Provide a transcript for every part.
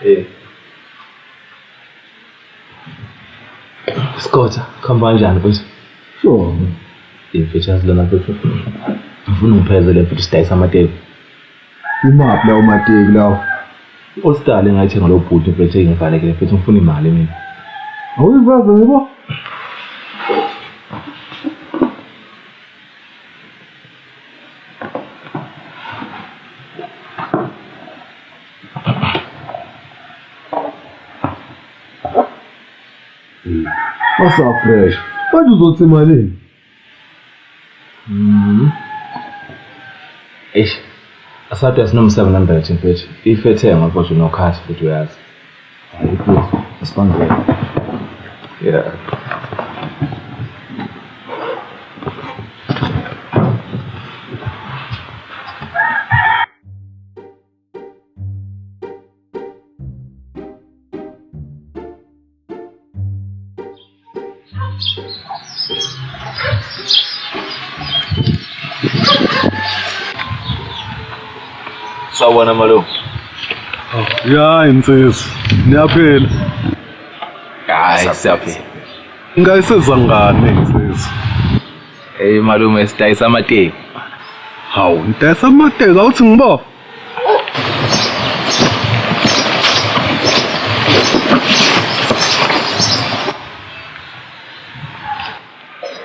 Eh. Scott, khamba kanjani mfethu? Sure. Imfethu lona mfethu. Ngifuna ungiphezele mfethu sidayisa amateki. Imaphi lawo mateki lawo? I-All Star le ngayithenga lo bhuti mfethu engivalekile mfethu ngifuna imali mina. Awuyiveze ngibo? Asa fresh. Manje uzothi malini? Eish. Asathi asinoma 700 mfethu. If ethenga mfethu nokhathi futhi uyazi. Hayi please, asibangene. Yeah. Sawubona malume. Ya insizwa, niyaphila. Hayi siyaphila. Ngayisiza ngani insizwa? Hey malume sidayisa amateki. Hawu, ngidayisa amateki awuthi ngibo.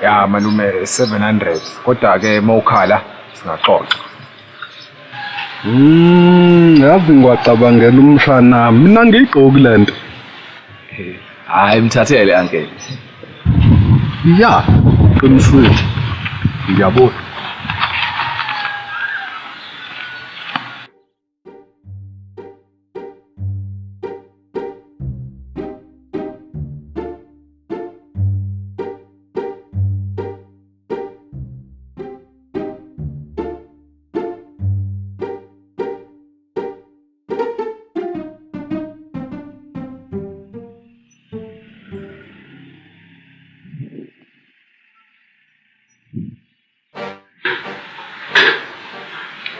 Ya malume 700 kodwa ke mawukhala singaxoxa. Yazi ngiwacabangela umshana. Mina ngiyigqoki lento. Hayi mthathele uncle. Ya, qinisile. Ngiyabona.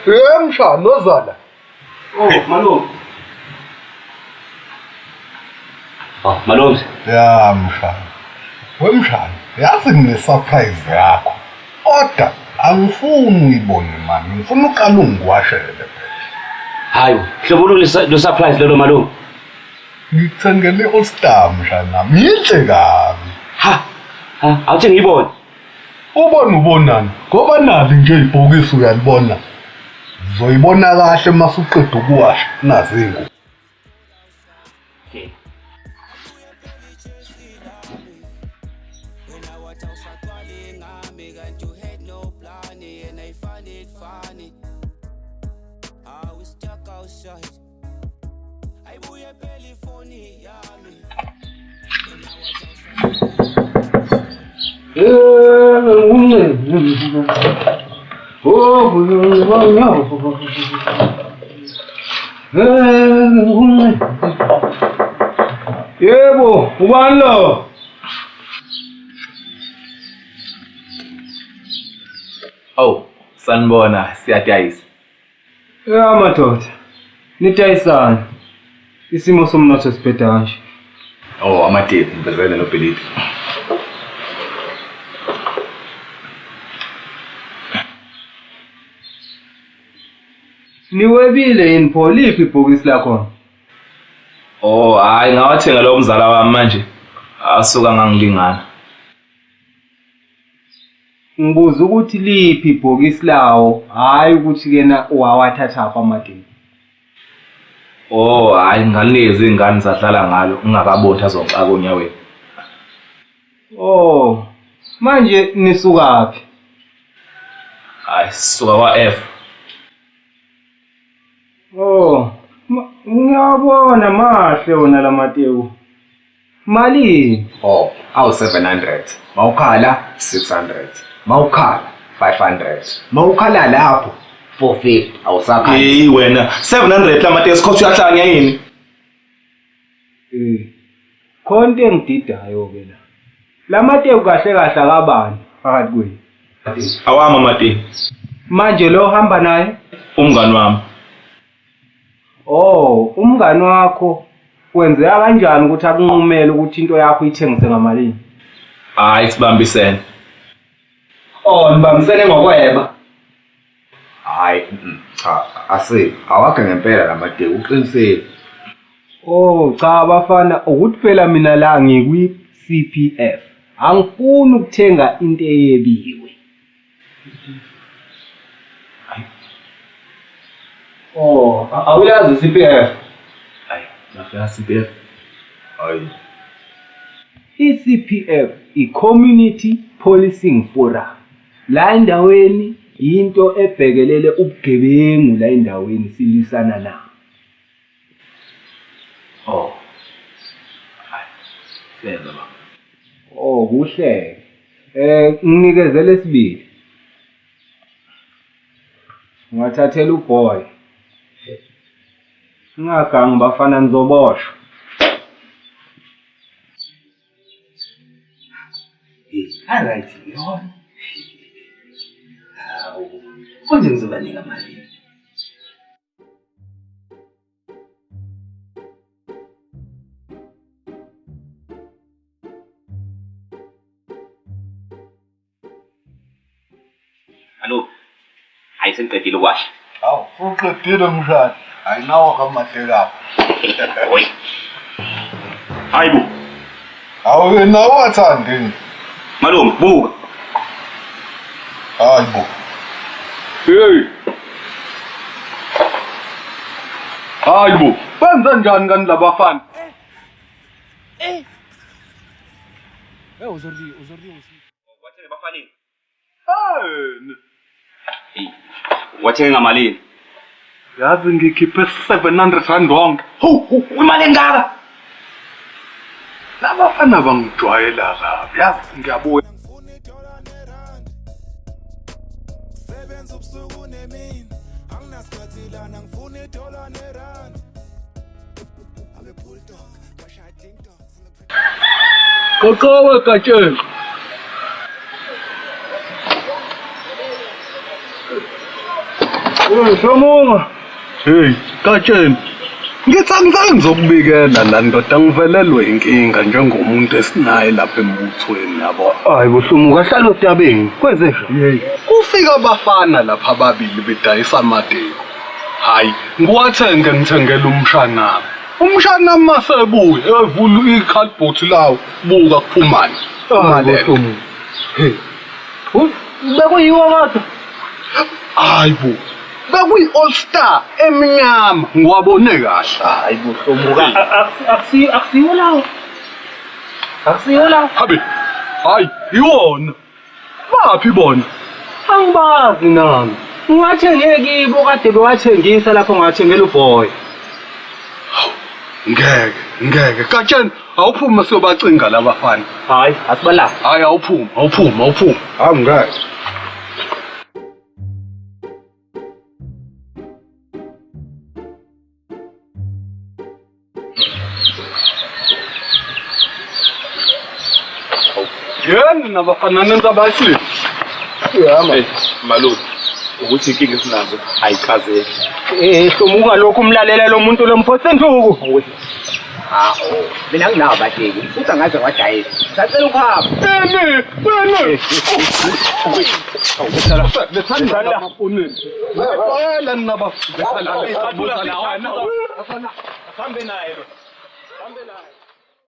Ye mshana ozala. Oh, malume. Oh, malume. Ya mshana. We mshana, yazi ngine surprise yakho. Kodwa angifuni uyibone mani, ngifuna uqale ungiwashele phela. Hayi, hlobo lolu lo surprise lolo malume. Ngikuthengele i-All Star mshana, yinhle kabi. Ha. Ha, awuthi ngiyibone. Ubona ubonani? Ngoba nali nje ibhokisi uyalibona. Uzoyibona kahle uma usuqeda ukuwasha nazi iy'ngubo. Okay. Yebo, ubani lo? Oh, sanibona siyadayisa. Ya madoda. Nidayisana. Isimo somnotho sibheda kanje. Oh, amateki ngibezele nobhilidi. Niwebile yini pho liphi ibhokisi lakhona? Oh, hayi ngawathenga lo mzala wami manje. Asuka ngangilingana. Ngibuza ukuthi liphi ibhokisi lawo, hhayi ukuthi kena wawathathaphi amateki. Oh, hayi ngalezi ingane zadlala ngalo ngingakaboni azongixaka onyaweni. Oh, manje nisukaphi? Hayi sisuka kwa F. Oh, ngiyabona mahle wona lamateku. Malini? Oh, awu 700. Mawukhala 600. Mawukhala 500. Mawukhala lapho 450 awusakhala. Hey wena, 700 lamateki sikhothi uyahlanya yini? Eh. Khona into engididayo ke la. Lamateku kahle kahle akabani phakathi kwenu. Awami amateki. Manje lo hamba naye Umngani wami. Oh, umngani wakho kwenzeka kanjani ukuthi akunqumele ukuthi into yakho uyithengise ngamalini? Hayi sibambisene. Oh, nibambisene ngokweba. Hayi, cha, asi awakhe ngempela lamateki uqinisile. Oh, cha bafana, ukuthi phela mina la ngikwi CPF. Angifuni ukuthenga into eyebiwe. Oh, awuyazi CPF? Hayi, ngafika CPF. Hayi. I-CPF i-Community Policing Forum. La endaweni into ebhekelele ubugebengu la endaweni silwisana nabo. Oh. Hayi. Siyeza baba. Oh, kuhle. Nginikezele esibili. Ngathathela uboy. Ningagangi bafana nizoboshwa. Alright, yona. Hawu. Konje ngizobanika malini? Alo. Hayi sengiqedile ukwasha. Hawu, uqedile mshana. Hayi nawo kamateki akho. Hoyi. Hayi bo. Hawu wena wathandi. Malume, buka. Hayi bo. Hey. Hayi bo. Benza njani kanti labafana? Wathenge bafanini. Hey. Wathenge ngamalini? Yazi ngikhiphe 700 rand wonke. Hu, imali engaka. Labafana bangijwayela kabi. Yazi ngiyabuya. Sebenza ubusuku nemini anginasikhathi lana ngifuna idola nerandi abe bulldog bashaya ding dong. Qoqowe Gatsheni. Hlomunga. Hey, Gatsheni. Ngithi angizange ngizokubikela la ndoda ngivelelwe inkinga njengomuntu esinaye lapha embuthweni yabo. Hayi boHlomuka hlala odabeni. Kwenze njani? Hey, kufika abafana lapha ababili bedayisa amateki. Hayi, ngiwathenge ngithengele umshanami. Umshanami masebuye evula ikhadibhothi lawo, buka kuphumani. Hayi boHlomuka. Hey. Bekuyiwo kodwa. Hayi bo. Bekuyi All Star emnyama, ngiwabone kahle. Hayi boHlomuka. Akusiyo lawo. Akusiyo lawo. Habe. Hayi, iwona. Baphi bona? Angibazi nami. Ngiwathenge kibo kade bewathengisa lapho ngathengela uboy. Ngeke, ngeke. Gatsheni, awuphume siyobacinga labafana. Hayi, asibalapha. Hayi awuphume, awuphume, awuphume. Hayi ngeke. Yeni nabafana nenza bathi. Hey, malume, ukuthi inkinga esinazo ayichazeki. Hlomuka lokhu umlalela lo muntu lomphothe nduku. Hawu. Mina nginawo abateki. Futhi angaze ngiwadayisa. Sacela ukuhamba. Bene, bene. Lethani amafonini. Bayela nabafana. Hambe naye lo. Hambe naye.